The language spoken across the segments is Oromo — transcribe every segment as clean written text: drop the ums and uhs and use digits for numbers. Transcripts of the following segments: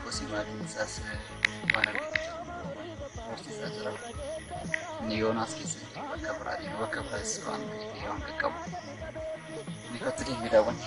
Kosii maatiin isaas waan argate barsiisaa jira. Inni Yoonaas keessa hin jiru bakka biraa deema bakka biraas waan waan qaqqabu. Inni kottu deemee daawwanna.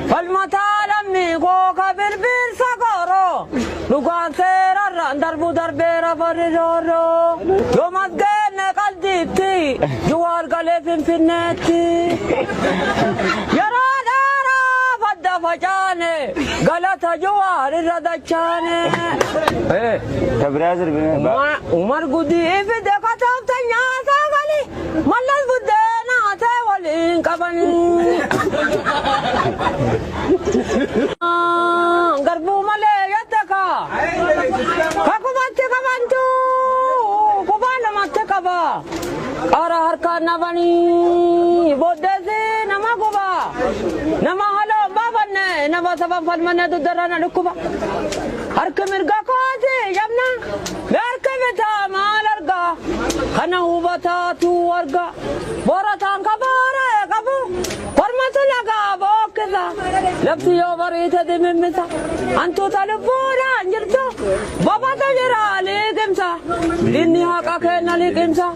Falmataa lammii koo ka birbirsa kooroo dhugaan seerarraan darbu darbeera farri roorroo yoomas geenne qaldiitti juwaar galee finfinneetti yeroo dheeraa fadda facaane galata juwaar irra dachaane. Umar gudii fide kataabta nyaataa gali mallas buddeena ta'e waliin qaban. Garbuu malee yadda kaa. Kakubatti qabantu kubaa lamatti qaba. Qara harkaan nabanii booddeessi nama guba. Nama haloo baafanne nama saban falmanne duddarra na dhukkuba. Harki mirga kooti jabna harki bitaa maal argaa kana hubataatu arga. Borataan kabaara qabu kormatu lagaa bookkisa. Lafti yoo bariite dimimmisa. Hantuuta lubbuudhaan jirtu bobatu jira liqimsa. Inni haqa kenna liqimsa.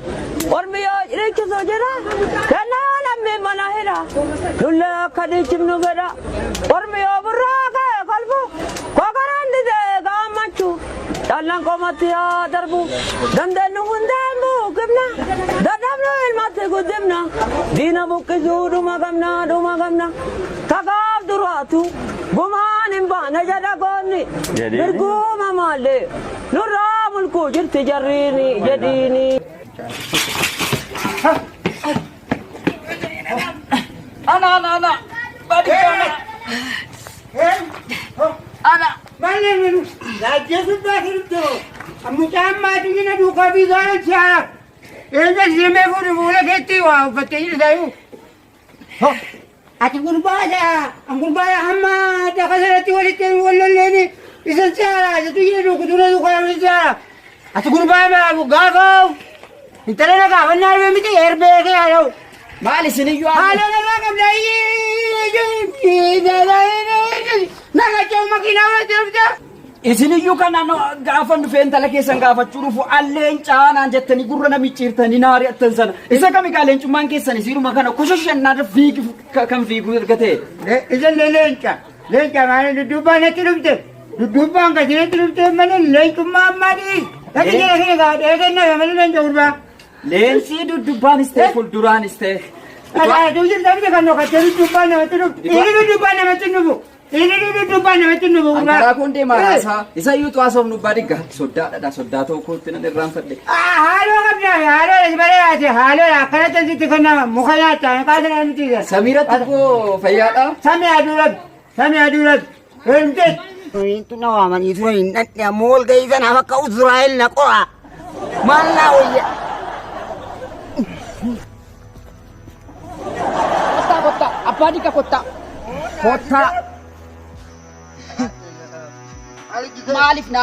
Ormi yoo dhiichisu jira kennaa lammii mana hidha. Lullee akka dhiichifnu fedha. Ormi yoo burraaqee kolfu kokoraan didee gammachuu. Dhallaan qomatti haa darbu. Dandeenyu hundeen buqqifna. Dadhabnu ilmatti guddifna. Diina buqqisuu dhuma qabna dhuma qabna. Takaaf duraatu gumaan hin baane jedha goonni. Mirguma maallee nurraa mulquu jirti jarriini jedhiini. Ana ana ana. Badi ana. Ana. Mucaan maatii jina duukaa fiigaa jira. Eenyu simee fuudhu fuula keetti waa uffattee jirta. Ati gurbaadha. Gurbaadha hamma dafa sanatti walitti wal lolleeni isan seera jettu jina duuku dura duukaa namni seera. Ati gurbaa gaafa intala na gaafannaa erbee miti erbee kee haa ta'u. Maal isin iyyuu Haala narraa qabda. Naga makiinaa walitti dhufte. Isin iyyuu kana gaafa dhufee intala keessan gaafachuu dhufu alleen caanaan jettanii gurra namicciirtanii na ari'attan sana. Isa kami kaa leencummaan keessan isiinuma kana koshoshannaadha fiigi kan fiigu erga ta'e. Isallee leenca. Leenca maali dudduubbaan natti dhufte. Dudduubbaan gadi natti dhufte malee leencummaa ammaa dhiis. Dhaqi jala kee gaa dheekennaa malee leenca gurbaa. Leenci duddubbaanis ta'e fuulduraanis ta'e. Dhaqaatuu jirta miti kan nokattee dudduubbaan namatti dhuftu. Inni dudduubbaan namatti dhufu. Inni dudduubbaan namatti dhufu gurbaa. Karaa kun deemaa raasaa. Isa iyyuu xaasoof nu baadhi gaa soddaadha soddaa ta'uu kootti nan irraanfadhe. Haaloo qabdaa haaloo malee yaate haaloo akkanatti sitti kennama muka nyaata qaasa namatti. Samiiratti koo fayyaadha. Sami aduu rabbi sami aduu rabbi heerumtee. Intu na waamanii turan hin dhadhe ammoo wal ga'ii sanaaf akka Uzraa'el na qo'a. Maal naa wayya. Kottaa kottaa abbaa diqa kottaa. Kottaa. Maaliif na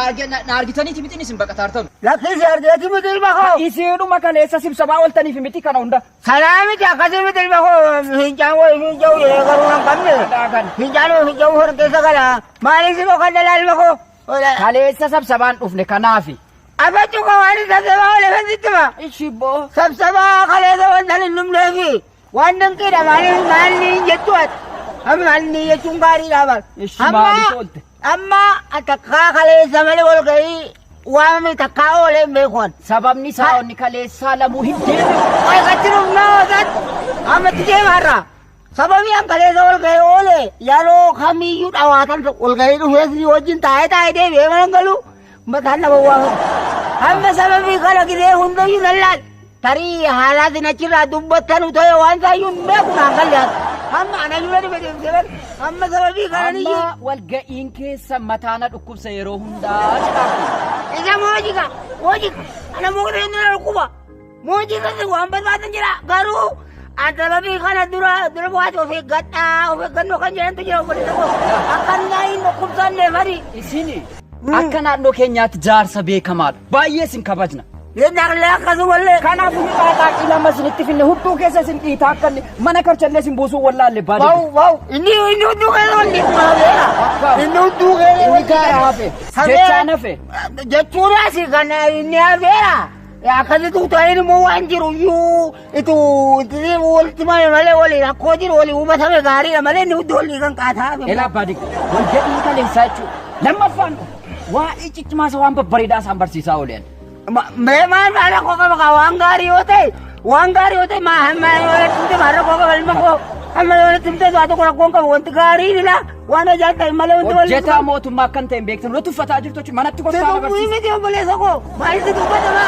argitaniiti miti isin baqataartan? Lakkisi argeeti miti ilma koo. Isiinuma kaleessa sibsabaa ooltaniif miti kana hunda. Sanaa miti akkasii miti ilma koo fincaan wayii finca'u jedhee garuu hin qabne. Fincaan wayii finca'u hor keessa gala. Maaliif si dhokadha laa ilma koo? Kaleessa sabsabaan dhufne kanaafi. Abachuu qabaani sabsabaa oole fasittuma. Ishi boo. Sabsabaa kaleessa wanta hin dhumneefi waan dinqiidha maaliif maalni jettu ati. Amma maalni jechuun gaariidha bar. Ishi maaliif oolte? Amma takkaa kaleessa malee wal ga'ii waamame takkaa oolee hin beekuun. Sababni isaa onni kaleessaa lamuu hin deebi'u. Waaqatti dhufnaa wasaatti amma itti deema irraa. Sababii an kaleessa wal ga'ii oole yeroo kamiyyuu dhawaatan wal ga'ii dhufees wajjin taa'ee taa'ee deebi'ee mana galu mataan nama waamama. Amma sababii kana gidee hundayyuu nan laal. Tarii haalaatiin achirraa dubbattanu ta'e waan isaayyuu hin beeku naan galle. Amma anayyuu na dhibe deemsee bar. Amma sababii kana ni Amma walga'iin keessa mataana dhukkubsa yeroo hundaa jedhaa. Isa moojika moojika ana moojika inni na dhukkuba. Moojika si waan barbaadan jira garuu an sababii kana dura dura waati of eeggadhaa of eeggannoo kan jedhantu jira obboleessa koo. Akka inni hin dhukkubsanne fari. Isini akka naannoo keenyaatti jaarsa beekamaadha. Baay'ee isin kabajna. Yennaqlee akkasumallee. Kanaafuu xaaxaaqii lama isinitti finne hudduu keessa isin dhiitaa akka inni mana karchallee isin buusuu wallaalle baadiyyaa. Wow wow inni inni hudduu keessa walli habeera. Inni hudduu keessa Inni gaara hafe. Jechaan hafe. Jechuun asii kan inni habeera. Akkasitti utaaleen immoo waan jiru iyyuu itu walitti mame malee walii rakkoo jiru walii hubatame gaariidha malee inni hudduu walii kan qaataa hafe. Elaa baadiyyaa walga'ii kaleessaa jechuudha. Lammaffaan waa'ee ciccimaa isa waan babbareedaa isaan barsiisaa oolan. Mee maal maal rakkoo qaba kaa waan gaarii yoo ta'e waan gaarii yoo ta'e maa hamma yoo natti himte maal rakkoo qaba ilma koo hamma yoo natti himte waa tokko rakkoon qabu wanti gaariin ila waan ajaan ta'e malee wanti walii. Hojjetaa mootummaa akkan ta'e hin beektan nuti uffataa jirtu jechuudha manatti kottaa na Dubbii barsiisa. miti obboleessa koo maalitti dubbatama?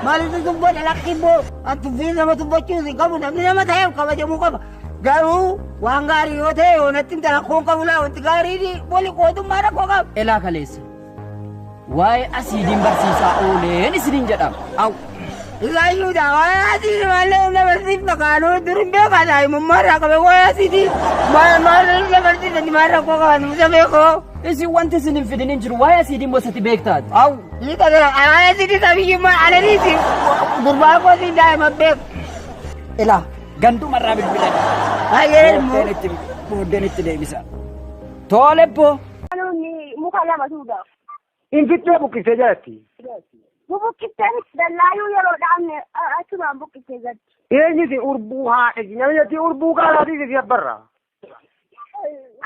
Maalitti dubbata lakki immoo an dubbii nama dubbachuus hin qabu namni nama ta'eef kabajamuu qaba. Garuu waan gaarii yoo ta'e yoo natti himte rakkoon qabu laa wanti gaariin wali qootummaa rakkoo qaba. Elaa kaleessa. Waa'ee asiidiin barsiisaa ooleen isiniin jedhama. Aw. Isaayyuudha waa'ee asiidii maallee humna barsiifna kaanuu dur hin beekaa daa'imummaa irraa qabe waa'ee asiidii maal maal humna barsiifna maal rakkoo qaba nuusa beekoo. Isin wanti isin hin fidin hin jiru waa'ee asiidii immoo isatti beektaati. Aw. Hiika kana waa'ee asiidii sabiyyummaa alaniiti gurbaa kootiin daa'ima beeku. Elaa gandumarraa bilbilan. Baay'ee immoo. Booddeen itti deebisa. Tole boo. Nuti muka lama tuuta. Infittee buqqistee jalatti. Bubuqqistee dallaayyuu yeroo dhaabne achumaan buqqistee gatti. Eenyuti urbuu haadha namni jetti urbuu qaalaatiif si abbarra.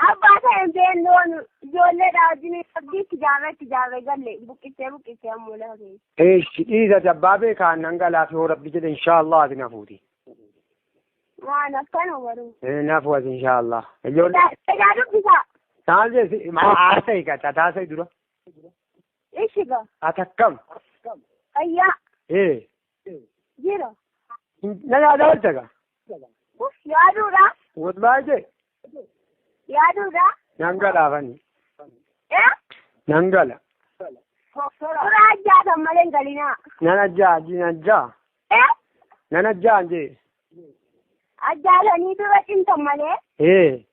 Abbaa ta'e hin beeknu ijoolleedha wajjin abdiitti jaarree itti jaarree galle buqqistee buqqistee ammoo lafa keessa. Eeshi dhiisati abbaa beekaa nan galaa fi rabbi jedhe inshaallah ati nafuuti. Waan akkanuma garuu. Nafu ati inshaallah. Ijoollee Egaa dubbisaa. maal jesse haasa'e qaca taasa'e dura. Ishiga. Ati akkam? Ayyaa. Ee. Jira. Na yaada oolcha gaa. Yaaduudha. Wallahi jee. Yaaduudha. Nan galaafani. Eh? Nan gala. Suuraa ajjaatan malee hin galinaa. Nan ajjaa ajji nan ajjaa. Eh? Nan ajjaa jee. Ajjaatanii dura cimtan malee. Ee.